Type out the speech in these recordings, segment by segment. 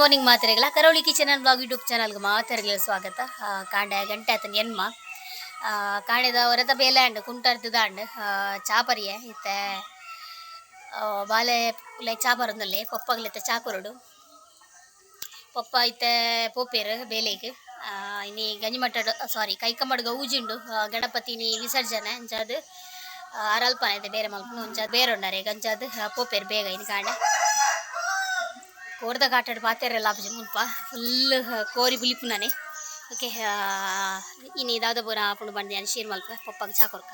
Morning ಮಾತೆರೆಗ್ಲ Karavali kitchen and blog YouTube ಚಾನಲ್ಗೆ ಮಾತೆರೆಗ್ಲ ಸ್ವಾಗತ. ಕಾಂಡೆ ಗಂಟೆ ಆತನ ಎನ್ಮ. ಕಾಂಡೆದ ಹೊರತ ಬೇಲೆ ಅಂಡ್ ಕುಂಟರ್ದು ಚಾಪರಿಯೆ ಇತ್ತೆ. ಬಾಲೆ ಉಲೈ ಚಾ ಬರೊಂದುಲ್ಲೆ. ಪೊಪ್ಪಗ್ಲಿತ್ತೆ ಚಾ ಕೊರೊಡು. ಪೊಪ್ಪ ಇತ್ತೆ ಪೋಪೆರ್ ಬೇಲೆಗ್. ಇನಿ ಗಂಜಿಮಟ್ಟಡ್, ಸಾರಿ, ಕೈಕಂಬಡ್ ಗೌಜಿಂಡು ಗಣಪತಿನಿ ವಿಸರ್ಜನೆ. ಅಂಚಾದ್ ಅರಲ್ಪನ ಇತ್ತೆ ಬೇರೆ ಮಲ್ಪುನು. ಅಂಚಾದ್ ಬೇರೆ ಉಂಡಾರೆ ಅಂಚಾದ್ ಪೋಪೆರ್ ಬೇಗ ಇನಿ ಕಾಂಡೆ. ಕೋರ್ದ ಕಾಟಡ್ ಪಾತೆರೆಲ್ಲ ಆಪುಜಿ, ಮುಲ್ಪ ಫುಲ್ ಕೋರಿ ಬುಲಿಪುನನೆ. ಓಕೆ, ಇನಿ ದಾದ ಪೂರ ಆಪುಂಡು ಪಂದ್ ಯಾನ್ ಶೇರ್ ಮಲ್ಪೆ. ಪೊಪ್ಪಗ್ ಚಾ ಕೊರ್ಕ.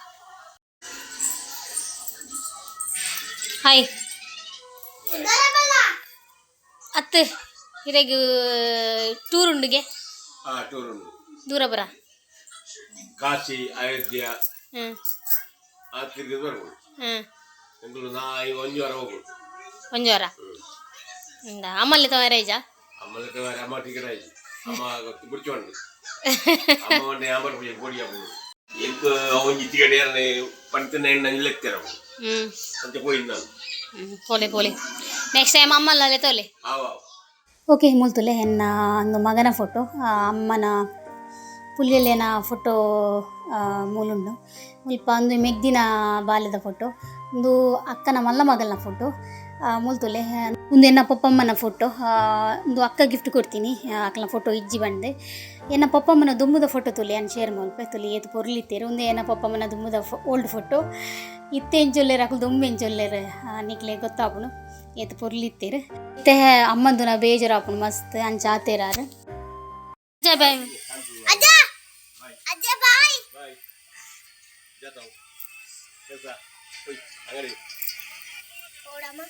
ಹಾಯ್ ಅತ್ತು, ಇರೆಗ್ ಟೂರ್ ಉಂಡುಗೆ? ಟೂರ್ ಉಂಡು. ದೂರ ಬರ? ಕಾಶಿ, ಅಯೋಧ್ಯ. ಆ ತಿರ್ಗಿ ಬರ್ಬೋದು. ಎಂಕುಲು ನಾ ಈಗ ಒಂಜಿ ವಾರ ಹೋಗುದು. ಒಂಜಿ ವಾರ. ಅಮ್ಮಲ್ಲಿ ತವರ ಇಜಾ? ಅಮ್ಮನ ಅಮ್ಮ ಟಿಕೆಟ್ ಆಯ್ತು. ಅಮ್ಮ ಬಿಡ್ಚು ಉಂಡು. ಅಮ್ಮ ಒಂಡೆ ಆಂಬರ್ ಪೂಜೆ ಪೋಡಿ ಆಪುಂಡು. ಎಂಕ್ ಒಂಜಿ ಟಿಕೆಟ್ ಏರನೆ ಪಂತಿನ ಎಣ್ಣೆ ಲೆಕ್ತೇರ ಅಂಚ ಪೋಯಿನ್ ನಾನು. ಪೋಲೆ ಪೋಲೆ, ನೆಕ್ಸ್ಟ್ ಟೈಮ್ ಅಮ್ಮಲ್ಲೇ ತೋಲೆ. ಆವ ಆವ. ಓಕೆ, ಮುಲ್ತುಲೆ ಎನ್ನ ಒಂದು ಮಗನ ಫೋಟೋ, ಅಮ್ಮನ ಪುಲ್ಯಲೆನ ಫೋಟೋ ಮೂಲುಂಡು. ಮುಲ್ಪ ಒಂದು ಮೆಗ್ದಿನ ಬಾಲ್ಯದ ಫೋಟೋ, ಒಂದು ಅಕ್ಕನ ಮಲ್ಲ ಮಗಲ್ನ ಫೋಟೋ ಮುಲ್ತುಲೆ. ಉಂದು ಎನ್ನ ಪೊಪ್ಪಮ್ಮನ ಫೋಟೋ. ಒಂದು ಅಕ್ಕ ಗಿಫ್ಟ್ ಕೊಡ್ತೀನಿ, ಅಕ್ಕನ ಫೋಟೋ ಇಜ್ಜಿ ಬಂದೆ. ಎನ್ನ ಪೊಪ್ಪಮ್ಮನ ದುಂಬುದ ಫೋಟೋ ತುಲೆ ಯಾನ್ ಶೇರ್ ಮಲ್ಪೆ. ತುಲಿ ಏತ್ ಪೊರ್ಲಿತ್ತೇರು. ಉಂದು ಎನ್ನ ಪೊಪ್ಪಮ್ಮನ ದುಂಬುದ ಓಲ್ಡ್ ಫೋಟೋ. ಇತ್ತೆ ಎಂಚೊಲ್ಲೆರ್ ಅಕುಲು, ದುಂಬು ಎಂಚೊಲ್ಲೆರ್ ನಿಕ್ಲೆ ಗೊತ್ತಾಪುಂಡು, ಏತ್ ಪೊರ್ಲಿತ್ತೇರು. ಇತ್ತೆ ಅಮ್ಮಂದುನ ಬೇಜಾರಾಪುಂಡು ಮಸ್ತ್, ಅಂಚ ಆತೇರಾರು. ಬಾಯ್. ಅಜ್ಜ ಅಜ್ಜ, ಬಾಯ್. ಬಾಯ್. जाता हूँ. कैसा? ओಯ್, ಅಂಗಡಿ. ಓಡಮ್ಮ.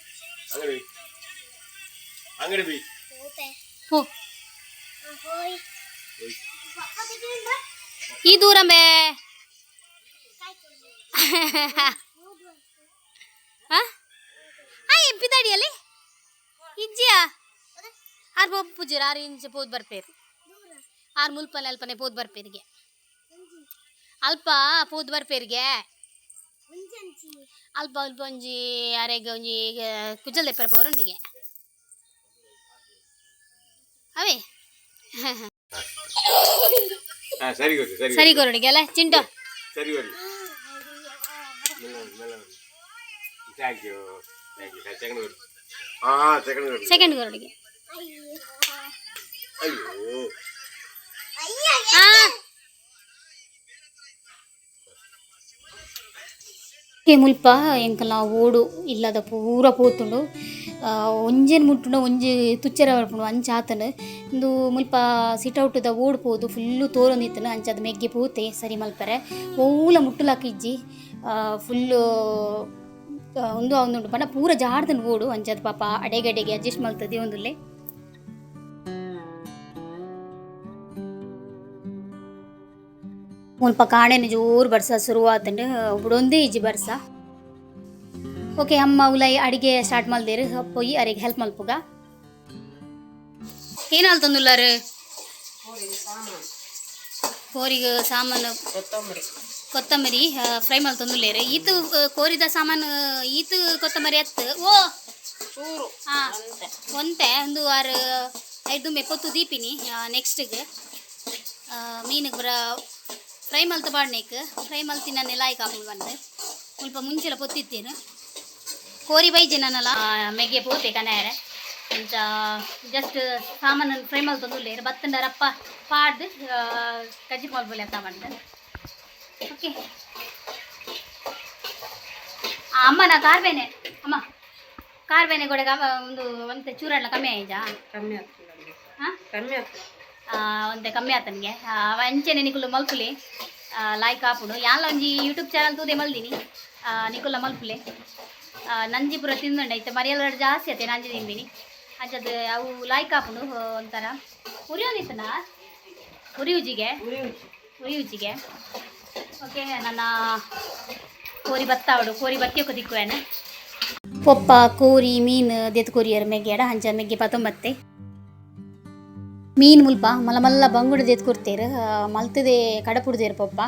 ಅಂಗಡಿ, ಅಂಗಡಿ ಬಿ. ಹೋತೆ. ಪೋ. ಹೋಯ್. ಓಯ್. ಪಪ್ಪ ತೆಗಿಂದ. ಈ ದೂರ ಬೇ. ಹಾ ಆ ಎಂಪಿದಾಡಿಯಲ್ಲಿ ಇಜ್ಜಿಯಾ? ಆರ್ ಪೂಜೆ ಆರು ಇಂಚ ಪೋದು ಬರ್ಪೇರು. ಆರ್ ಮುಲ್ಪನೆ ಅಲ್ಪನೆ ಪೋದು ಬರ್ಪೇರಿಗೆ, ಅಲ್ಪ ಪೋದು ಬರ್ಪೇರಿಗೆ. ಅಲ್ಪ ಅಲ್ಪ ಒಂಜಿ ಅರೆಗ್ ಒಂಜಿ ಕುಜಲ್ ದೆಪ್ಪರೆ ಪೋರುಂಡಿಗೆ ಅವೇ. ಹಾ, ಸರಿ ಗೊತ್ತು, ಸರಿ. ಸರಿ ಕೊರಡಿಗೆ ಅಲ್ಲ ಚಿಂಟು? ಸರಿ ಬರಿ. ಮೆಲ್ಲ ಮೆಲ್ಲ. Thank you, thank you. Second ಬರಿ. ಹಾ, ಸೆಕೆಂಡ್ ಬರಿ. ಸೆಕೆಂಡ್ ಕೊರಡಿಗೆ. ಅಯ್ಯೋ. ಅಯ್ಯ. ಹಾ ಮುಲ್ಪ ಎಂಕಲ್ನ ಓಡು ಇಲ್ಲದ ಪೂರ ಪೋತುಂಡು. ಒಂಜೇನು ಮುಟ್ಟುಂಡ ಒಂಜಿ ತುಚ್ಚರ ಬರ್ಪುಂಡು, ಅಂಚ ಆತಂಡ್. ಉಂದು ಮುಲ್ಪ ಸಿಟ್ ಔಟುದ ಓಡು ಪೋದು ಫುಲ್ಲು ತೋರೊಂದಿತ್ತುಂಡು. ಅಂಚಾದ್ ಮೆಗ್ಗೆ ಪೋತೆ ಸರಿ ಮಲ್ಪರೆ. ಒವ್ಲ ಮುಟ್ಟುಲಕ ಇಜ್ಜಿ, ಫುಲ್ಲು ಉಂದು ಆವೊಂದುಂಡು ಪಂಡ ಪೂರ ಜಾರ್ದುಂಡು ಓಡು. ಅಂಚಾದ್ ಪಾಪ ಅಡೆಗಡೆಗೆ ಅಡ್ಜಸ್ಟ್ ಮಲ್ತದೆ ದೀವೊಂದುಲ್ಲೆ. ಮುಲ್ಪ ಕಾಣೆನೆ ಜೋರು ಬರ್ಸ ಶುರು ಆತುಂಡು, ಬುಡೊಂದೇ ಇಜ್ಜಿ ಬರ್ಸ. ಓಕೆ, ಅಮ್ಮ ಉಲಾಯಿ ಅಡಿಗೆ ಸ್ಟಾರ್ಟ್ ಮಲ್ದೇರು, ಪೋಯಿ ಅರೆಗೆ ಹೆಲ್ಪ್ ಮಲ್ಪುಗ. ಏನಾಲ್ತಂದುಲ್ಲಾರು? ಕೋರಿಗ್ ಸಾಮಾನು, ಕೊತ್ತಂಬರಿ ಫ್ರೈ ಮಲ್ತೊಂದುಲ್ಲೇರು. ಈತು ಕೋರಿದ ಸಾಮಾನು ಈತು ಕೊತ್ತಂಬರಿ ಅತ್ತು ಓ. ಹಾ, ಒಂತೆ ಒಂದು ಆರು ಐದು ಮೆಪ್ಪೊತ್ತು ದೀಪಿನಿ. ನೆಕ್ಸ್ಟ್ಗೆ ಮೀನಿಗೆ ಬರ ಫ್ರೈ ಮಲ್ತ ಪಾಡ್ನೇಕ್. ಫ್ರೈ ಮಲ್ತಿ ನಾನು ಲಾಯ್ಕ್ ಹಾಕೊಂಡು ಬಂದೆ. ಸ್ವಲ್ಪ ಮುಂಚೆಲ್ಲ ಪೊತ್ತಿತ್ತೇನು ಕೋರಿ ಬೈಜೆ ನನ್ನಲ್ಲ. ಮೆಗ್ಗೆ ಪೋತೆ ಕನಾಯರೆ. ಅಂಚ ಜಸ್ಟ್ ಸಾಮಾನನ್ನು ಫ್ರೈ ಮಲ್ತೊಂದುಲ್ಲೇರು. ಬತ್ತಂಡರಪ್ಪ ಪಾಡ್ದು ಕಜ್ಜಿ ಮಲ್ಪೊಲಿ ಅತ್ತ ಬಂದು. ಓಕೆ ಅಮ್ಮ, ನಾ ಕಾರ್ಬೇನೆ ಅಮ್ಮ, ಕಾರ್ಬೇನೆ ಕೂಡ ಒಂದು ಒಂತೆ ಚೂರಣ್ಣ ಕಮ್ಮಿ ಆಯ್ಜಾ? ಕಮ್ಮಿ ಆಗ್ತದೆ. ಹಾಂ. ಕಮ್ಮಿ ಆಗ್ತದೆ. ಒಂತೆ ಕಮ್ಮಿ ಆತನಿಗೆ. ಅಂಚೆನೆ ನಿಕುಲು ಮಲ್ಪುಲೆ, ಲಾಯ್ಕ್ ಆಪುಂಡು. ಯಾನ್ಲ ಒಂಜಿ ಯೂಟ್ಯೂಬ್ ಚಾನಲ್ ತೂದೆ ಮಲ್ದಿನಿ. ನಿಕುಲ ಮಲ್ಪುಲೆ. ನಂಜಿ ಪೂರ ತಿಂದುಂಡ ಇತ್ತೆ ಮರಿಯಲ ಜಾಸ್ತಿ ಆತೆ ನಂಜಿ ತಿಂದಿನಿ. ಅಂಚದ ಅವು ಲಾಯ್ಕ್ ಆಪುಂಡು. ಒಂಥರ ಉರಿಯೋದಿತ್ತನ ಉರಿಯುಜಿಗೆ ಉರಿಯುಜಿಗೆ. ಓಕೆ, ನನ್ನ ಕೋರಿ ಬತ್ತಾವಡು, ಕೋರಿ ಬತ್ತಿಯೊಕ್ಕ ದಿಕ್ಕುವೇನ. ಪೊಪ್ಪ ಕೋರಿ ಮೀನು ದೆತ್ ಕೊರಿಯರ್ ಮೆಗ್ಗೆಡ. ಅಂಚ ಮೆಗ್ಗೆ ಪತ್ತೊಂಬತ್ತೆ. ಮೀನು ಮುಲ್ಪ ಮಲ್ಲ ಮಲ್ಲ ಬಂಗುಡೆ ದೆತ್ ಕೊಡ್ತೇರು, ಮಲ್ತದೆ ಕಡಪುಡ್ದೇರು ಪೊಪ್ಪ.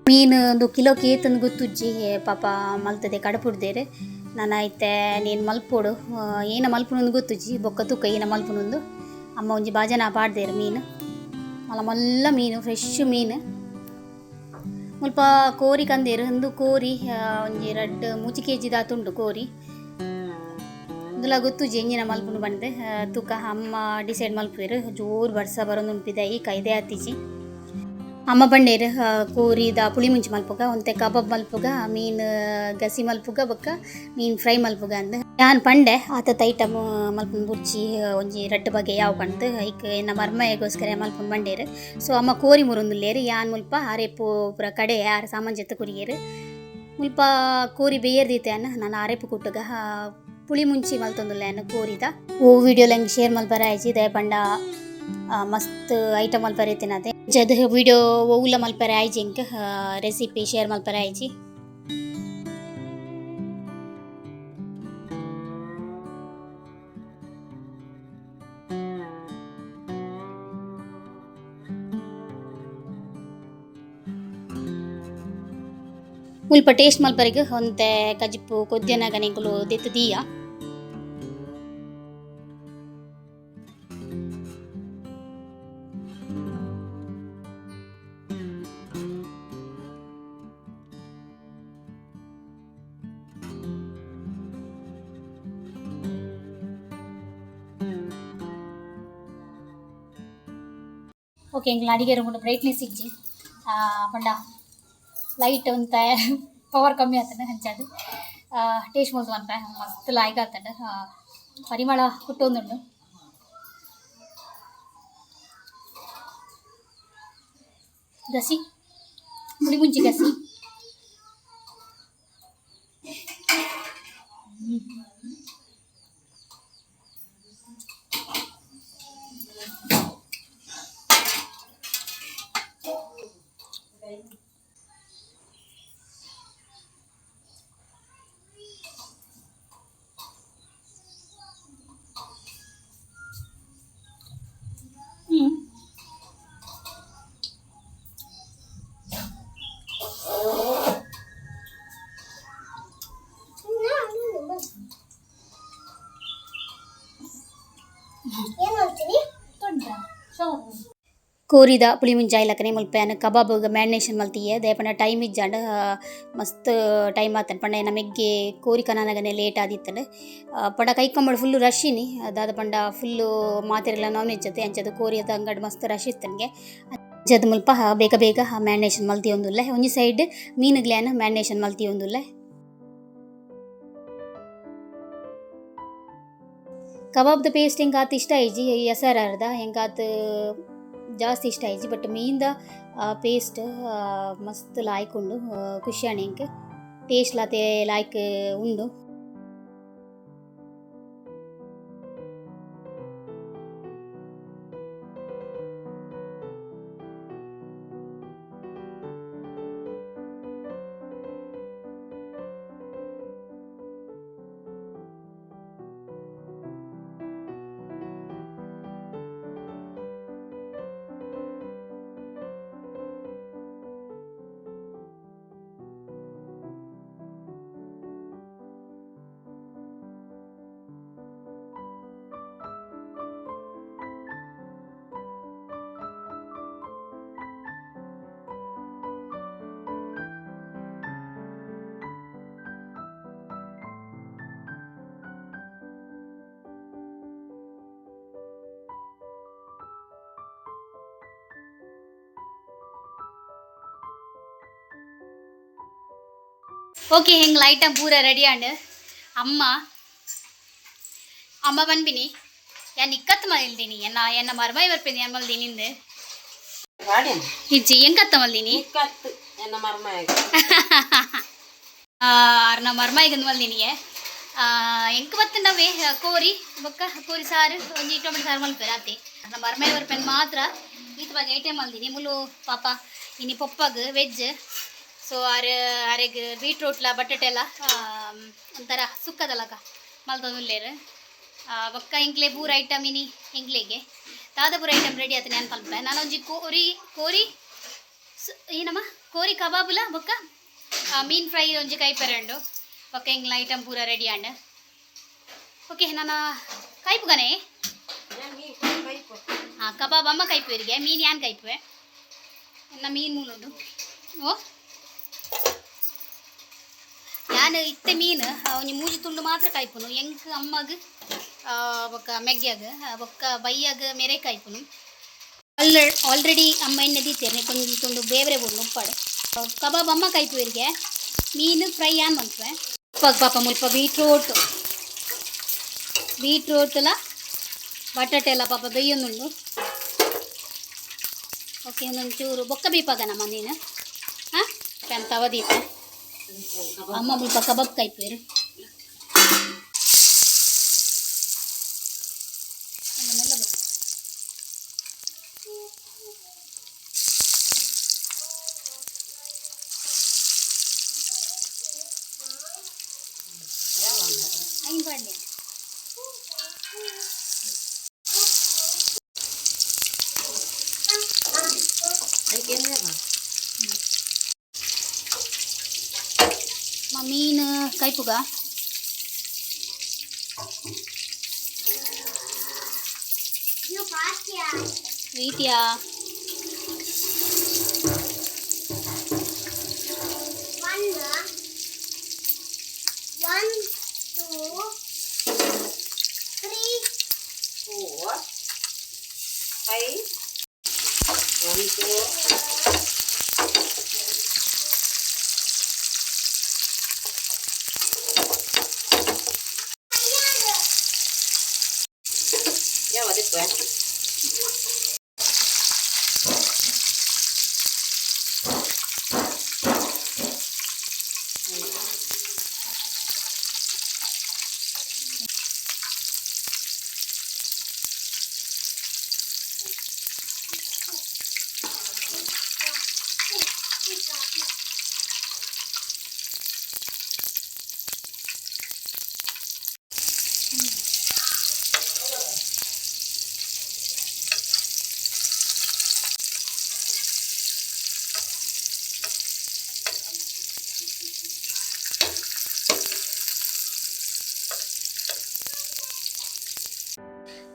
ಮೀನು ಒಂದು ಕಿಲೋ ಕೇತಂದು ಗೊತ್ತುಜ್ಜಿ, ಪಾಪ ಮಲ್ತದೆ ಕಡಪುಡ್ದೇರು. ನಾನು ಐತೆ ನೀನು ಮಲ್ಪೋಡು ಏನ ಮಲ್ಪುನೊಂದು ಗೊತ್ತುಜಿ ಬೊಕ್ಕ ತೂಕ ಏನ ಮಲ್ಪುನೊಂದು ಅಮ್ಮ ಒಂಜಿ ಬಾಜನ ಪಾಡ್ದೇರು ಮೀನು ಮಲ್ಲ ಮಲ್ಲ ಮೀನು ಫ್ರೆಶ್ ಮೀನು ಮುಲ್ಪ ಕೋರಿ ಕಂದೇರು ಒಂದು ಕೋರಿ ಒಂಜಿ ರಡ್ಡ್ ಮೂಜಿ ಕೆ ಜಿ ದಾತುಂಡು ಕೋರಿ ಇಂದುಲ ಗೊತ್ತುಜಿ ಎಂಜಿನ ಮಲ್ಪುನು ಬಂದು ತೂಕ ಅಮ್ಮ ಡಿಸೈಡ್ ಮಲ್ಪುವೆರು ಜೋರು ಬರ್ಸ ಬರೊಂದುಂಡು ಈ ಕೈದೆ ಆತಿಜಿ ಅಮ್ಮ ಬಂಡೇರು ಕೋರಿದ ಪುಳಿ ಮುಂಚಿ ಮಲ್ಪುಗ ಒಂತೆ ಕಬಾಬ್ ಮಲ್ಪುಗ ಮೀನು ಗಸಿ ಮಲ್ಪುಗ ಬೊಕ್ಕ ಮೀನು ಫ್ರೈ ಮಲ್ಪುಗ ಅಂದ್ ಯಾನ್ ಪಂಡೆ ಆತತ್ ಐಟಮ್ ಮಲ್ಪುನ ಬುರ್ಚಿ ಒಂಜಿ ರಡ್ಡ್ ಬಗೆ ಯಾವ ಪಂದ್ ಐಕ್ ಎನ್ನ ಮರ್ಮಯಗೋಸ್ಕರ ಮಲ್ಪುನ ಬಂಡೇರು. ಸೊ ಅಮ್ಮ ಕೋರಿ ಮುರೊಂದುಲ್ಲೇರು ಯಾನ್ ಮುಲ್ಪ ಅರೆಪು ಪೂರ ಕಡೆ ಆರ್ ಸಾಮಾನ್ ಜೆತ್ತ ಕೊರಿಯೆರ್ ಮುಲ್ಪ ಕೋರಿ ಬೇಯರ್ ದೀತೆ ನಾನು ಅರೆಪು ಕುಟ್ಟುಗ ಪುಳಿ ಮುಂಚಿ ಮಲ್ತೊಂದುಲ್ಲೆ ಯಾನ್ ಕೋರಿದ. ಓ ವಿಡಿಯೋ ಎಂಕ್ ಶೇರ್ ಮಲ್ಪರೆ ಆಯ್ಜಿ ದಾಯೆ ಪಂಡ ಮಸ್ತ್ ಐಟಮ್ ಮಲ್ಪರೆ ಇತ್ತಿನತೆ ಜದ ವಿಡಿಯೋ ಒವ್ಲ ಮಲ್ಪರೆ ಆಯ್ಜಿ ಎಂಕ್ ರೆಸಿಪಿ ಶೇರ್ ಮಲ್ಪರೆ ಆಯ್ಜಿ. ಮುಲ್ಪ ಟೇಸ್ಟ್ ಮಲ್ಪರೆಗ್ ಒಂತೆ ಕಜಿಪು ಕೊದ್ಯನಗ ನಿಕುಲು ದೆತ್ತ್ ದೀಯ. ಓಕೆ ಎಂಕ್ಲ ಅಡಿಗೆ ರೂಮುಡು ಬ್ರೈಟ್ನೆಸ್ ಇಜ್ಜಿ ಪಂಡ ಲೈಟ್ ಒಂತೆ ಪವರ್ ಕಮ್ಮಿ ಆತಂಡ ಅಂಚಾದ್ ಟೇಸ್ಟ್ ಮಲ್ತ್ ಮನ್ಪೆ ಮಸ್ತ್ ಲಾಯ್ಕ್ ಆತಂಡ್ ಪರಿಮಳ ಪುಟ್ಟೊಂದುಂಡು. ಗಸಿ ಪುಳಿ ಮುಂಚಿ ಗಸಿ. ಕೋರಿದ ಪುಳಿ ಮುಂಚಿ ಆಯ್ಲಕನೆ ಮುಲ್ಪ ಯಾನ್ ಕಬಾಬ್ ಮ್ಯಾರಿನೇಷನ್ ಮಲ್ತಿಯೆ ದಾಯೆ ಪಂಡ ಟೈಮ್ ಇಜ್ಜಾಂಡ್ ಮಸ್ತ್ ಟೈಮ್ ಆತಂಡ್ ಪಂಡ ಎನ್ನ ಮೆಗ್ಗೆ ಕೋರಿ ಕನನಗನೆ ಲೇಟ್ ಆದಿತ್ತಂಡ್ ಪಂಡ ಕೈಕಂಬಡ್ ಫುಲ್ ರಶ್ ಇನಿ ದಾದ ಪಂಡ ಫುಲ್ಲು ಮಾತೆರೆಗ್ಲ ನಾನ್ ವೆಜ್ ಅತೆ ಅಂಚದ ಕೋರಿದ ಅಂಗಡಿ ಮಸ್ತ್ ರಶ್ ಇತ್ತನ್ಗೆ ಅಂಚದ ಮುಲ್ಪ ಬೇಗ ಬೇಗ ಮ್ಯಾರಿನೇಷನ್ ಮಲ್ತಿಯೊಂದುಲ್ಲೆ ಒಂಜಿ ಸೈಡ್ ಮೀನುಗ್ಲ ಯಾನ್ ಮ್ಯಾರಿನೇಷನ್ ಮಲ್ತಿಯೊಂದುಲ್ಲೆ. ಕಬಾಬ್ದ ಪೇಸ್ಟ್ ಎಂಕ್ ಆತ್ ಇಷ್ಟ ಆಯ್ಜಿ ಎಸರ್ ಅರ್ಧ ಎಂಕ್ ಆತ್ ಜಾಸ್ತಿ ಇಷ್ಟ ಆಯ್ಜಿ ಬಟ್ ಮೀನ್ದ ಪೇಸ್ಟ್ ಮಸ್ತ್ ಲಾಯ್ಕ್ ಉಂಡು ಖುಷಿ ಆಂಡ್ ಎಂಕ್ ಟೇಸ್ಟ್ ಲಾತೆ ಲಾಯ್ಕ್ ಉಂಡು. ಓಕೆ ಹೆಂಗೆ ಐಟಮ್ ಪೂರ ರೆಡಿ ಆಂಡ್ ಅಮ್ಮ ಅಮ್ಮ ಪನ್ಪಿನಿ ಯಾನ್ ಇಕ್ಕತ್ ಮಲ್ದಿನಿ ಎನ್ನ ಎನ್ನ ಮರ್ಮೈ ಬರ್ಪಿನಿ ಯಾನ್ ಮಲ್ದಿನಿ ಇಂದ್ ಇಜ್ಜಿ ಎಂಕತ್ತ ಮಲ್ದಿನಿ ಎನ್ನ ಮರ್ಮಯ ಅರ್ನ ಮರ್ಮೈಗಂದು ಮಲ್ದಿನಿಯೆ ಎಂಕ್ ಬತ್ತುಂಡವೇ ಕೋರಿ ಬೊಕ್ಕ ಕೋರಿ ಸಾರು ಒಂಜಿ ಟೊಮೆಟೊ ಸಾರು ಮಲ್ಪೆರ್ ಆತೆ ನಮ್ಮ ಮರ್ಮೈ ಬರ್ಪೆನ್ ಮಾತ್ರ ಈತ್ ಬಗ್ಗೆ ಐಟಮ್ ಮಲ್ದಿನಿ ಮುಲು ಪಾಪ ಇನಿ ಪೊಪ್ಪಗ್ ವೆಜ್ ಸೊ ಆರ್ ಅರೆಗ್ ಬೀಟ್ರೂಟ್ಲ ಬಟಾಟೆಲ ಒಂಥರ ಸುಕ್ಕದಲಕ ಮಲ್ತೊಂದುಲ್ಲೆರ್ ಬೊಕ್ಕ ಎಂಕ್ಲೆ ಪೂರ ಐಟಮ್ ಇನಿ ಎಂಕ್ಲೆಗೆ ದಾದ ಪೂರ ಐಟಮ್ ರೆಡಿ ಆತನೆ ಯಾನ್ ಪನ್ಪೆ ನಾನೊಂಜಿ ಕೋರಿ ಕೋರಿ ಏನಮ್ಮ ಕೋರಿ ಕಬಾಬುಲ ಬೊಕ್ಕ ಮೀನ್ ಫ್ರೈ ಒಂಜಿ ಕೈಪೆರೆ ಉಂಡು. ಬೊಕ್ಕ ಎಂಗ್ಲ ಐಟಮ್ ಪೂರ ರೆಡಿ ಆಂಡ್. ಓಕೆ ನಾನು ಕೈಪುಗನೆ ಹಾಂ ಕಬಾಬ್ ಅಮ್ಮ ಕೈಪುವರಿಗೆ ಮೀನು ಯಾನ್ ಕೈಪುವೆ ಎನ್ನ ಮೀನು ಮೂಲುಂಡು. ಓ ಯಾನ್ ಇತ್ತೆ ಮೀನು ಒಂಜಿ ಮೂಜಿ ತುಂಡು ಮಾತ್ರ ಕಾಯ್ಪುನು ಎಂಕ್ ಅಮ್ಮಗ್ ಬೊಕ್ಕ ಮೆಗ್ಗ್ಯಾಗ್ ಬೊಕ್ಕ ಬಯ್ಯಾಗ್ ಮೇರೆ ಕಾಯ್ಪುನು. ಆಲ್ರೆಡಿ ಅಮ್ಮ ಎಣ್ಣೆ ದೀತೇನೆ ಕೊಂಚ ತುಂಡು ಬೇವರೆ ಬೋಡು ಉಪ್ಪಾಡು. ಕಬಾಬ್ ಅಮ್ಮ ಕಾಯ್ಪುವರಿಗೆ ಮೀನು ಫ್ರೈ ಆನ್ ಮನ್ಪುವೆ. ಉಪ್ಪಾಗ ಪಾಪ ಮುಲ್ಪ ಬೀಟ್ರೋಟ್ ಬೀಟ್ರೋಟ್ಲ ಬಟಾಟೆ ಎಲ್ಲ ಪಾಪ ಬೇಯೊಂದುಂಡು. ಓಕೆ ಒಂದೊಂದು ಚೂರು ಬೊಕ್ಕ ಬೀಪಾಗನಮ್ಮ ನೀನು ಹಾಂ ಪ್ಯಾನ್ ತವ ದೀಪ ಅಮ್ಮ ಮುಲ್ಪ ಕಬಾಬ್ ಕಾಯ್ಪುವೆರು. ಮೆಲ್ಲ ಮೆಲ್ಲ ಬರ್ತದೆ. ಐನ್ ಪಾಡ್ಲೆ ಮೀನು ಕೈಪುಗ ವೀಟ್ಯಾ 1 2 3 4 5 1 2 ಯಾವದಕ್ಕೆ?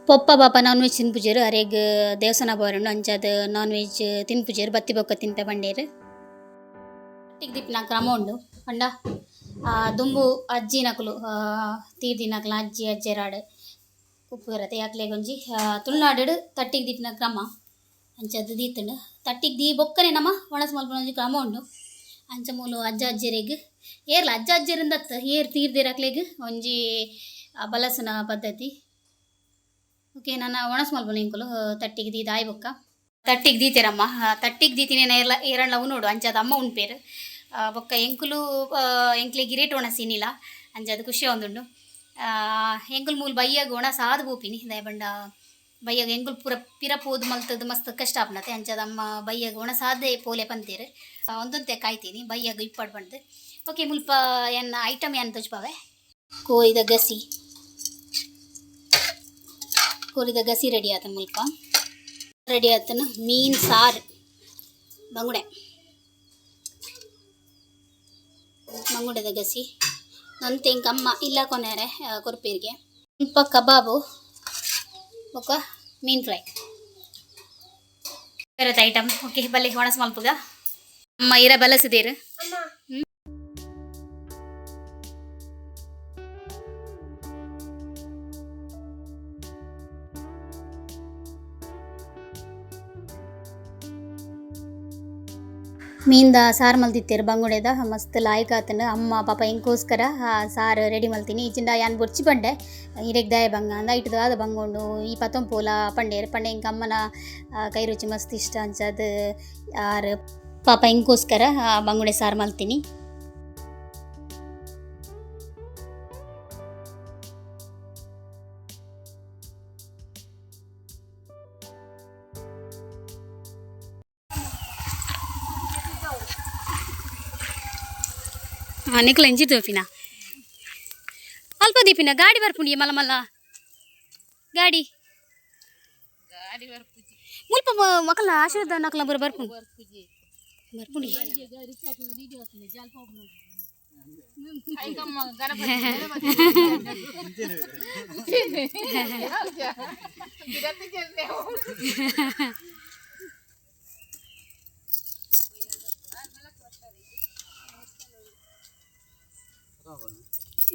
ಪೊಪ್ಪ ಪಾಪ ನಾನ್ ವೆಜ್ ತಿನ್ಪುಜೆರ್ ಅರೆಗ್ ದೇವಸ್ಥಾನ ಪೋವರುಂಡು ಅಂಚಾದ್ ನಾನ್ ವೆಜ್ ತಿನ್ಪುಜೆರ್ ಬತ್ತಿ ಬೊಕ್ಕ ತಿನ್ಪೆ ಪಂಡೇರ್. ಒಟ್ಟಿಗೆ ದಿಪ್ಪಿನ ಕ್ರಮ ಉಂಡು ಪಂಡ ದುಂಬು ಅಜ್ಜಿನಕುಲು ತೀರ್ದಿನಕುಲು ಅಜ್ಜಿ ಅಜ್ಜೆರಾಡ್ ಉಪ್ಪುವೆರತೆ ಅಕ್ಲೆಗ್ ಒಂಜಿ ತುಳುನಾಡು ತಟ್ಟಿಗೆ ದಿಪ್ಪಿನ ಕ್ರಮ ಅಂಚಾದ್ ದೀತುಂಡು. ತಟ್ಟಿಗೆ ದೀ ಬೊಕ್ಕನೆ ನಮ ಒಣಸ್ ಮಲ್ಪುನ ಒಂಜಿ ಕ್ರಮ ಉಂಡು. ಅಂಚ ಮೂಲು ಅಜ್ಜ ಅಜ್ಜೆರೆಗ್ ಏರ್ಲ ಅಜ್ಜ ಅಜ್ಜೆರಿಂದತ್ ಏರ್ ತೀರ್ದೆರ್ ಅಕ್ಲೆಗ್ ಒಂಜಿ ಬಲಸುನ ಪದ್ಧತಿ. ಓಕೆ ನಾನು ಒಣಸ್ ಮಲ್ಪುನ ಎಂಕುಲು ತಟ್ಟಿಗೆ ದೀದ್ ಆಯಿ ಬೊಕ್ಕ ತಟ್ಟಿಗೆ ದೀತೆರಮ್ಮ. ತಟ್ಟಿಗೆ ದೀತಿನ ಏರ್ಲ ಏರಣ್ಣ ಉನೋಡು ಅಂಚಾದ್ ಅಮ್ಮ ಉನ್ಪೇರು. ಬೊಕ್ಕ ಎಂಕುಲು ಎಂಕ್ಲೆಗ್ ಇರೇಟ್ ಒಣಸ್ ಇನಿಲ ಅಂಚಾದ್ ಖುಷಿ ಆವೊಂದುಂಡು. ಎಂಕುಲು ಮೂಲು ಬಯ್ಯಗ್ ಒಣಸ್ ಆದ್ ಪೋಪಿನಿ ದಾಯೆ ಪಂಡ ಬಯ್ಯಗ್ ಎಂಕುಲು ಪೂರ ಪಿರ ಪೋದು ಮಲ್ತದ್ ಮಸ್ತ್ ಕಷ್ಟ ಆಪುಂಡತೆ. ಅಂಚಾದ್ ಅಮ್ಮ ಬಯ್ಯಗ್ ಒಣಸ್ ಆದೇ ಪೋಲೆ ಪಂತೇರು. ಒಂದೊಂತೆ ಕಾಯ್ತೀನಿ ಬಯ್ಯಗ್ ಇಪ್ಪಡ್ ಪಂದ್. ಓಕೆ ಮುಲ್ಪ ಎನ್ನ ಐಟಮ್ ಯಾನ್ ತೋಜ್ಪಾವೆ. ಕೋರಿದ ಗಸಿ ಕೋರಿದ ಗಸಿ ರೆಡಿ ಆತ ಮುಲ್ಪ ರೆಡಿ ಆತನ ಮೀನ್ ಸಾರು ಬಂಗುಡೆ ಬಂಗುಡೆದ ಗಸಿ ನೊಂತೆ ಎಂಕ್ ಅಮ್ಮ ಇಲ್ಲ ಕೊನೆರೆ ಕೊರ್ಪೀರಿಗೆ. ಮುಲ್ಪ ಕಬಾಬು ಬೊಕ್ಕ ಮೀನ್ ಫ್ರೈ ಬೇರೆ ಐಟಮ್. ಓಕೆ ಬಲ್ಲೆ ಒಣಸ್ ಮಲ್ಪುಗ ಅಮ್ಮ ಇರ ಬಲಸಿದೇರು. ಅಮ್ಮ. ಮೀನ್ದ ಸಾರು ಮಲ್ತಿತ್ತೇರು ಬಂಗುಡೆದ ಮಸ್ತ್ ಲಾಯ್ಕ್ ಆತಂಡು. ಅಮ್ಮ ಪಾಪ ಎಂಕೋಸ್ಕರ ಸಾರು ರೆಡಿ ಮಲ್ತೀನಿ ಇಚಿಂಡ ಯಾನ್ ಬೊರ್ಚಿ ಪಂಡೆ ಇರೆಗ್ ದಾಯ ಬಂಗ ಅಂದ ಇಟ್ಟದ ಆದ ಬಂಗುಂಡು ಈ ಪತೊಂಪೋಲ ಪಂಡೇರು ಪಂಡೆ ಎಂಕ್ ಅಮ್ಮನ ಕೈ ರುಚಿ ಮಸ್ತ್ ಇಷ್ಟ ಅಂಚಾದ್ ಆರು ಪಾಪ ಎಂಕೋಸ್ಕರ ಬಂಗುಡೆ ಸಾರು ಮಲ್ತೀನಿ. ನಿಕ್ಲ ಇಂಚಿ ತೋಪಿನ ಅಲ್ಪ ದೀಪಿನ ಗಾಡಿ ಬರ್ಪುಂಡಿ ಮಲ್ಲ ಮಲ್ಲ ಗಾಡಿ ಮುಲ್ಪ ಮಕ್ಕಳ ಆಶೀರ್ವಾದ ನಕಲ ಬರ ಬರ್ಪುಂಡು ಬರ್ಪುಂಡಿ.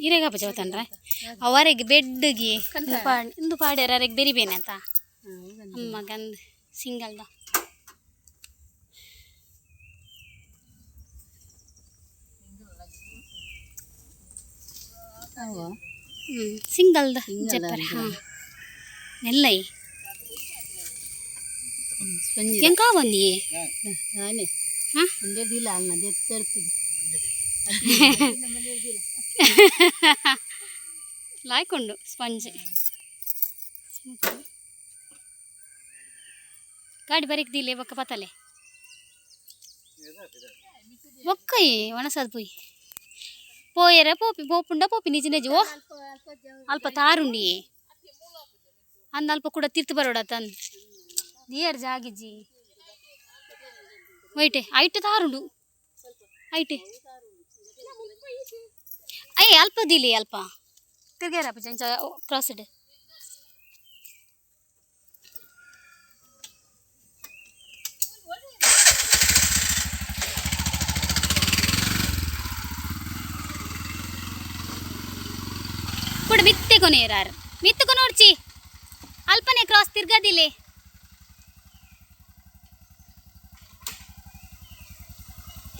ಇರೇಗ ಪಚವತನ್ರೆ ಅವರಿಗೆ ಬೆಡ್ಗೆ ಇಂದು ಪಾಡ್ಯಾರ ಅರೆಗ್ ಬೆರಿ ಬೇನೆ ಅಂತ ಅಮ್ಮ ಗಂದ್ ಸಿಂಗಲ್ದ ಸಿಂಗಲ್ದ ಜಪ್ಪರೆ. ಹಾಂ, ನೆಲ್ಲೈ ಎಂಕಾ ಬಂದಿ. ಹಾಂ, ಲಾಯ್ಕೊಂಡು ಸ್ಪಂಜ್ ಗಾಡಿ ಬರೀಕ್ ದಿಲೆ ಬೊಕ್ಕ ಪತ್ತಲೆ ಬೊಕ್ಕ ಒಣಸದ್ ಪೋಯಿ ಪೋಯರ ಪೋಪಿ ಪೋಪುಂಡ ಪೋಪಿ ನಿಜ ನಿಜ. ಓ, ಅಲ್ಪ ತಾರುಂಡಿ ಅಂದ ಅಲ್ಪ ಕೂಡ ತಿರ್ತು ಬರೋಡ ತನ್ ದಿಯರ್ ಜಾಗಿಜ್ಜಿ. ವೈಟೆ ಐಟೆ ತಾರುಂಡು ಐಟೆ. ಅಯ್ಯ, ಅಲ್ಪ ದಿಲಿ ಅಲ್ಪ ತಿರ್ಗ್ಯಾರಪ್ಪ ಜಂಚ ಕ್ರಾಸ್ಡ್ ಕೂಡ ಮಿತ್ತೆ ಕೊನೆಯರಾರು ಮಿತ್ತು ಕೊನೋಡ್ಚಿ ಅಲ್ಪನೆ ಕ್ರಾಸ್ ತಿರ್ಗದಿಲೆ.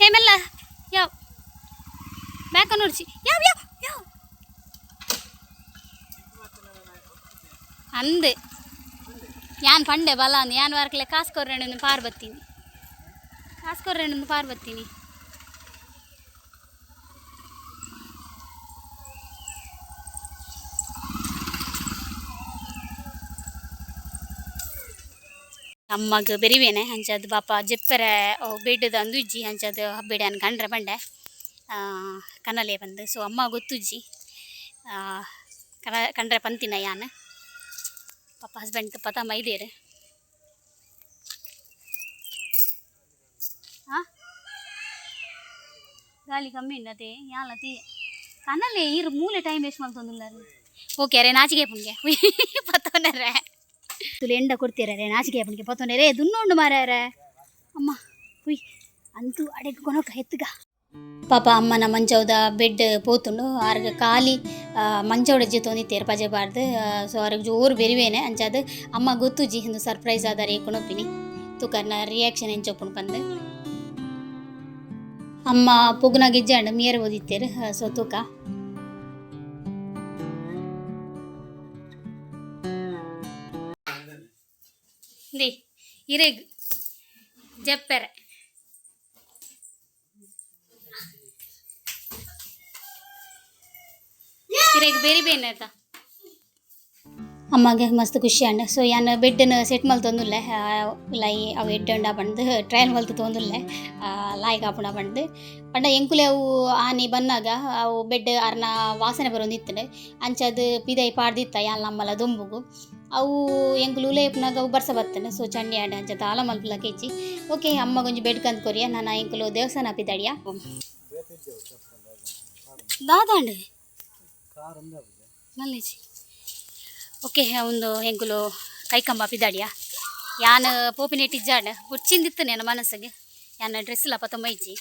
ಹೇಮೆಲ್ಲ ಯಾವ ಬ್ಯಾಕ್ ನೋಡ್ಚಿ ಯಾವ ಯಾವ ಯಾವ ಅಂದ್ ಯಾನ್ ಪಂಡೆ ಬಲ ಅಂದ್ ಯಾನ್ ವಾರಕ್ಲೆ ಕಾಸು ಕೊರ್ರೆಂಡು ಪಾರ್ ಬತ್ತೀನಿ, ಕಾಸು ಕೊರ್ರೆಂಡು ಪಾರ್ ಬತ್ತೀನಿ. ಅಮ್ಮಗ್ ಬೆರಿಬೇನೆ ಅಂಚದ ಬಾಪ ಜೆಪ್ಪರೆ ಬೆಡ್ದ ಅಂದುಜ್ಜಿ ಅಂಚದ ಬೆಡನ್ ಕಂಡ್ರೆ ಪಂಡೆ ಕನಲೆ ಬಂದು. ಸೊ ಅಮ್ಮ ಗೊತ್ತುಜ್ಜಿ ಕನ ಕಂಡ್ರೆ ಪಂತಿನ ಯಾನ್. ಪಾಪ ಹಸ್ಬೆಂಡ್ ಪತ ಮೈದೇರು. ಹಾಂ, ಗಾಳಿ ಕಮ್ಮಿ ಉಂಡತೆ ಯಾನ್ಲತಿ ಕನಲೆ ಇರು ಮೂಲೆ ಟೈಮ್ ವೇಸ್ಟ್ ಮಲ್ತೊಂದುಲ್ಲಾರು. ಓಕೆ ಅರೆ ನಾಚಿಕೆ ಪುಣ್ಗೆ ಪತ್ತೊನರೆ ತುಲು ಎಂಡ ಕೊಡ್ತೀರ ನಾಚಿಕೆ ಪುಣ್ಗೆ ಪತ್ತೊನರೆ ದುನ್ನೋಂಡು ಮಾರಾರೆ ಅಮ್ಮ ಹುಯ್ ಅಂತೂ ಅಡೆಗೆ ಕೊನೊಕ ಎತ್ತುಗ. ಪಾಪ ಅಮ್ಮನ ಮಂಚೌದ ಬೆಡ್ ಪೋತುಂಡು ಆರ್ಗ ಖಾಲಿ ಮಂಚೌಡ ಜೊತೆ ಪಜೆ ಬಾರ್ದು. ಸೊ ಆರ್ಗ ಜೋರು ಬೆರಿವೇನೆ ಅಂಚಾದ ಅಮ್ಮ ಗೊತ್ತುಜಿ ಇಂದು ಸರ್ಪ್ರೈಸ್ ಆದಾರೆ ಕೊನೊಪಿನಿ ತೂಕರ್ನ ರಿಯಾಕ್ಷನ್ ಎಂಚೊಪ್ಪುಂಡು ಪಂದು. ಅಮ್ಮ ಪೊಗ್ಗುನ ಗೆಜ್ಜಾಂಡ್ ಮಿಯರ್ ಓದಿತ್ತೇರು. ಸೊ ತೂಕ ದಿ ಇರೆಗ್ ಜಪ್ಪೆರೆ ಇರೆಗ್ ಬೇರೆ ಬೇನೆ ಆಯ್ತಾ. ಅಮ್ಮಗೆ ಮಸ್ತ್ ಖುಷಿ ಆಂಡ್. ಸೊ ಯಾನ್ ಬೆಡ್ನ ಸೆಟ್ ಮಲ್ತೊಂದುಲ್ಲೆ ಲೈ ಅವು ಎಡ್ಡೆ ಪಂಡ್ದು ಟ್ರಯಲ್ ಮಲ್ತ್ ತೋಂದುಲ್ಲೆ ಲಾಯ್ಕ್ ಆಪುಂಡ ಪಂಡ್ದು. ಪಂಡ ಎಂಕುಲೆ ಅವು ಆನಿ ಬನ್ನಾಗ ಅವು ಬೆಡ್ ಅರ್ನ ವಾಸನೆ ಬರೊಂದಿತ್ತುಂಡು ಅಂಚದ ಪಿದೈ ಪಾಡ್ದಿತ್ತ ಯಾನ್ಲ ಅಮ್ಮಲ ದೊಂಬುಗು ಅವು ಎಂಕುಲು ಉಲೇ ಇಪ್ಪುನಗ ಅವು ಬರ್ಸ ಬತ್ತುಂಡು. ಸೊ ಚಂಡಿ ಆಂಡ್ ಅಂಚ ದಾಲ ಮಲ್ಪುಲಕ ಇಜ್ಜಿ. ಓಕೆ, ಅಮ್ಮಗೊಂಜಿ ಬೆಡ್ ಕಂತ್ ಕೊರಿಯ ನನ ಎಂಕುಲು ದೇವಸ್ಥಾನ ಪಿದಡಿಯ ದಾದಾಂಡ್ ಮಲ್ಲೇಜಿ. ಓಕೆ, ಒಂದು ಎಂಕುಲು ಕೈಕಂಬ ಪಿದಾಡಿಯ ಯಾನ್ ಪೋಪಿನೆಟ್ ಇಜ್ಜಾಂಡ್ ಬೊಚ್ಚಿಂದಿತ್ತು ನೇನ ಮನಸ್ಸಿಗೆ ಯಾನ್ ಡ್ರೆಸ್ ಲ ಪತೊಂಬ ಇಜ್ಜಿ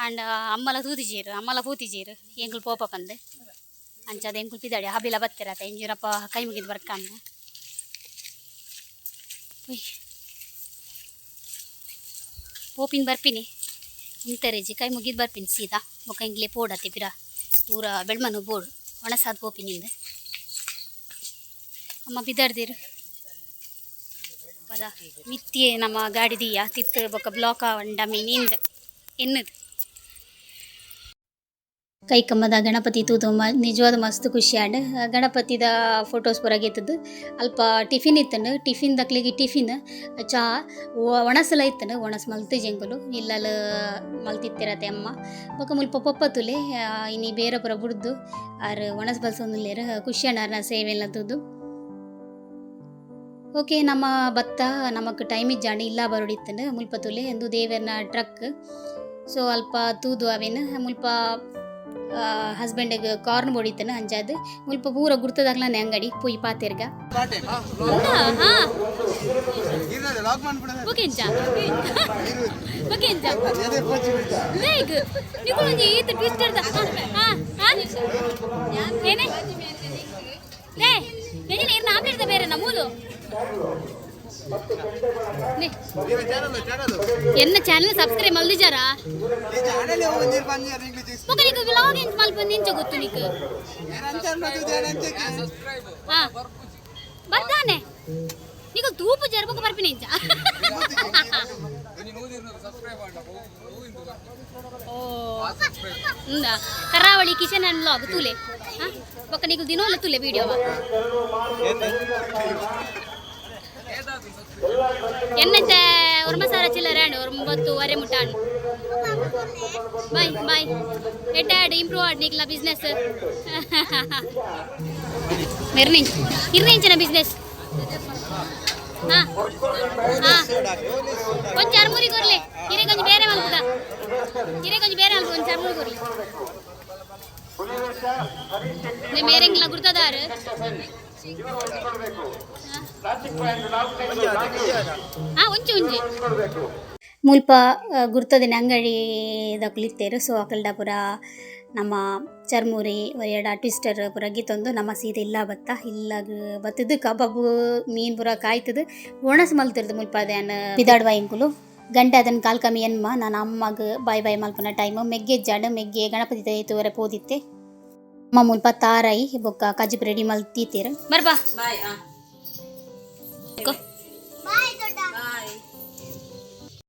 ಆಂಡ ಅಮ್ಮಲ ತೂತಿಜೀರು ಅಮ್ಮಲ ಪೂತಿಜೀರು ಎಂಕುಲು ಪೋಪ ಪಂದ್ ಅಂಚಾದ ಎಂಕುಲು ಪಿದಾಡಿ ಹಬಿಲ ಬತ್ತೆರತ ಎಂಜೂರಪ್ಪ ಕೈ ಮುಗಿದು ಬರ್ಕಂದ ಪೋಪಿನ ಬರ್ಪಿನಿ ಉಂತರೆಜಿ ಕೈ ಮುಗಿದು ಬರ್ಪಿನಿ ಸೀದಾ ಬೊಕ ಎಂಕ್ಲೆ ಪೋಡತೆ ಪಿರ ಪೂರ ಬೆಳ್ಮನು ಬೋಡು ಒಣಸಾದ ಪೋಪಿನಿಂದ. ಅಮ್ಮ ಬಿದಾಡ್ದಿರು ಪದ ಮಿತ್ತಿಯೇ ನಮ್ಮ ಗಾಡಿ ದಿಯ ತಿತ್ತು ಬೊಕ ಬ್ಲಾಕ್ ಆವಂಡ ಮೀನಿಂದ ಎನ್ನದು. ಕೈಕಂಬದ ಗಣಪತಿ ತೂದು ನಿಜವಾದ ಮಸ್ತ್ ಖುಷಿ ಆಂಡ್. ಗಣಪತಿದ ಫೋಟೋಸ್ ಪೂರ ಗೆತ್ತದು ಅಲ್ಪ ಟಿಫಿನ್ ಇತ್ತಂಡು ಟಿಫಿನ್ ದಕ್ಲಿಗೆ ಟಿಫಿನ್ ಚಾ ಒಣಸಲ ಇತ್ತಂಡು ಒಣಸ್ ಮಲ್ತು ಜಂಗುಲು ಇಲ್ಲಲ ಮಲ್ತಿತ್ತಿರತೆ ಅಮ್ಮ ಬೊಕ ಮುಲ್ಪ ಪೊಪ್ಪ ತುಲೆ ಇನಿ ಬೇರೆ ಪೂರ ಬುಡ್ದು ಆರ್ ಒಣಸ್ ಬಲ್ಸೊಂದುಲ್ಲೆರ್ ಖುಷಿ ಆಂಡ್ ಆರ್ನ ಸೇವೆಲ್ಲ ತೂದು. ಓಕೆ, ನಮ್ಮ ಭತ್ತ ನಮಕ್ ಟೈಮ್ ಇಜ್ಜಾಂಡ್ ಇಲ್ಲ ಬರೋಡಿತ್ತಂಡು ಮುಲ್ಪ ತುಲೆ ಎಂದು ದೇವೆರ್ನ ಟ್ರಕ್. ಸೊ ಅಲ್ಪ ತೂದು ಅವೇನು ಮುಲ್ಪ ಹಸ್ಬೆಂಡ್ಗೆ ಕಾರ್ನ್ ಬೊಡಿತನ ಅಂಚಾದ್ ಮುಲ್ಪ ಪೂರ ಗುರ್ತದಾಗ್ಲಾನೆ ಅಂಗಡಿ ಪೋಯಿ ಪಾತೆರ್ಗ. ಹಾ, ಬೊಕೆಂಚ ಬೊಕೆಂಚ ಬೇಗ ನಿಕುಲೊಂಜಿ ಈತ್ ಟ್ವಿಸ್ಟರ್ ದ. ಹಾ ಹಾ, ಏನೇ ಲೇ ಎಂಜಿನ ಇರ್ನ ಆಮ್ಲೆಟ್ ದ ಬೇರೆ ಮೂಲು ನೇ. ಎನ್ನ ಚಾನೆಲ್ ಸಬ್ಸ್ಕ್ರೈಬ್ ಮಲ್ದಿಜಾರಾ? ಬೊಕ ನಿಕ್ ವ್ಲಾಗ್ ಎಂಚ ಮಲ್ಪಂದು ಎಂಚ ಗೊತ್ತು ನಿಕ್? ಹಾ, ಬರ್ತಾನೆ ನಿಕ್ ತೂಪು ಜರ ಬೊಕ ಬರ್ಪಿನ ಎಂಚ? ಓ ಉಂದ ಕರಾವಳಿ ಕಿಚನ್ ಅಂಡ್ ವ್ಲಾಗ್ ತೂಲೆ. ಹಾ, ಬೊಕ ನಿಕುಲು ದಿನೋಲ ತೂಲೆ ವಿಡಿಯೋ. ಎನ್ನಂತೆ ಒರ್ಮ 1000 ಚಿಲ್ಲರೆ ಆಂಡ್ 9:30 ಮುಟ್ಟ ಆಂಡ್. ಬಾಯ್ ಬಾಯ್, ಎಡ್ಡೆ ಆಡ್, ಇಂಪ್ರೂವ್ ಆಡ್ ನಿಕ್ಲ ಬಿಸ್ನೆಸ್. ಮೆರ್ನಿಂಚ್ ಇರ್ನಿಂಚಿನ ಬಿಸ್ನೆಸ್. ಹಾ ಹಾ, ಒಂಜಿ ಅರ್ಮುರಿ ಕೊರ್ಲೆ ಇರೆ, ಕೊಂಚ ಬೇರೆ ಮಲ್ಪುಗ ಇರೆ, ಕೊಂಚ ಬೇರೆ ಮಲ್ಪ, ಒಂಜಿ ಅರ್ಮುರಿ ಕೊರ್ಲೆ. ಮೇರೆಂಗ್ಲ ಗುರ್ತದಾರು. ಹಾ, ಒಂಚಿ ಒಂಜಿ ಮುಲ್ಪ ಗುರ್ತದಿನ ಅಂಗಡಿ ದಕುಲಿತ್ತೇರು. ಸೊ ಅಕಲ್ಡ ಪೂರ ನಮ್ಮ ಚರ್ಮುರಿ ಒರಿಯಡ ಟ್ವಿಸ್ಟರ್ ಪೂರ ಗೀತೊಂದು ನಮ್ಮ ಸೀದ ಇಲ್ಲ ಬತ್ತ ಇಲ್ಲಾಗ ಬತ್ತದು ಕಬಾಬು ಮೀನ್ ಪೂರ ಕಾಯ್ತದು ಒಣಸು ಮಲ್ತಿರ್ದು ಮುಲ್ಪ. ಅದೇನ್ ಪಿದಾಡುವ ಇಂಕುಲು ಗಂಟೆ ಅದನ್ನು ಕಾಲ್ ಕಮ್ಮಿ ಎನ್ಮ. ನಾನು ಅಮ್ಮಗ್ ಬಾಯ್ ಬಾಯ್ ಮಲ್ಪುನ ಟೈಮ್. ಮೆಗ್ಗೆ ಜಾಡು ಮೆಗ್ಗೆ ಗಣಪತಿ ತೂವರೆ ಪೋದಿತ್ತೆ. ಅಮ್ಮ ಮುಲ್ಪ ತಾರಾಯಿ ಬೊಕ್ಕ ಕಜಿಪ್ ರೆಡಿ ಮಲ್ತೀತೇರು. ಬರ್ಬಾ. ಬಾಯ್.